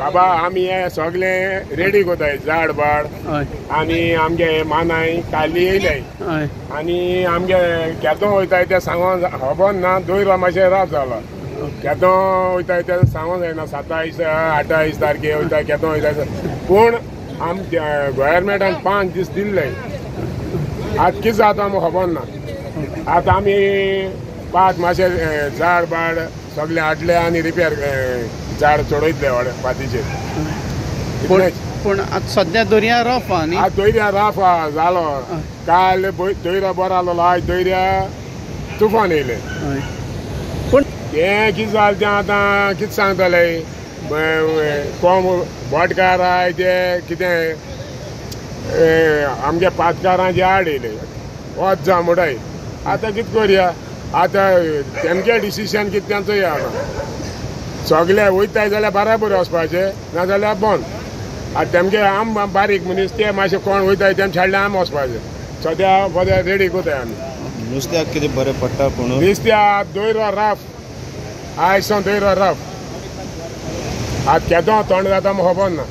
बाबा आमी हे सगळे रेडी कोताय झाड बाड आनी आमगे मानाय काली येयले आनी आमगे केदो वयताय ते सांगोन खबर ना. दोयरो मातशें राफ जाला, केदो वयताय ते सांगोन जायना. 27 28 तारखे वयता केदो वयताय. पूण आम गव्हर्मेंटान 5 दीस दिल्ले. आतां कितें जाता आमकां खबर ना. आतां आमी पांच मातशें झाड बाड सगळे हाडले आनी रिपेर झाड चडयतले पातीचेर. पूण आतां सद्या दर्या रफ आहा न्ही? आतां दर्या रफ आहा जालो. काल दर्या बरो आसलो, आयज दर्या तुफान येयलें. पूण तें कितें जालें तें आतां कितें सांगतले. कोण बोटकार आहाय ते कितें आमगे पातकारांचे आड येयले वच जा म्हणटाय. आतां कितें करया आतां तेमगे डिसिशन कितें तेंचो या. आतां सगळे वयताय जाल्यार बराबर वचपाचें, नाजाल्यार बंद. आतां तेमगे आम बारीक मनीस ते मातशे कोण वयताय तेमचे हाडले आम वचपाचें. सद्या बरें रेडी कोताय आमी. नुस्त्याक कितें बरें पडटा? पूण नुस्त्याक दोयरो राफ आयज सावन दोयरो राफ. आतां केदो तोंड जाता खबर ना.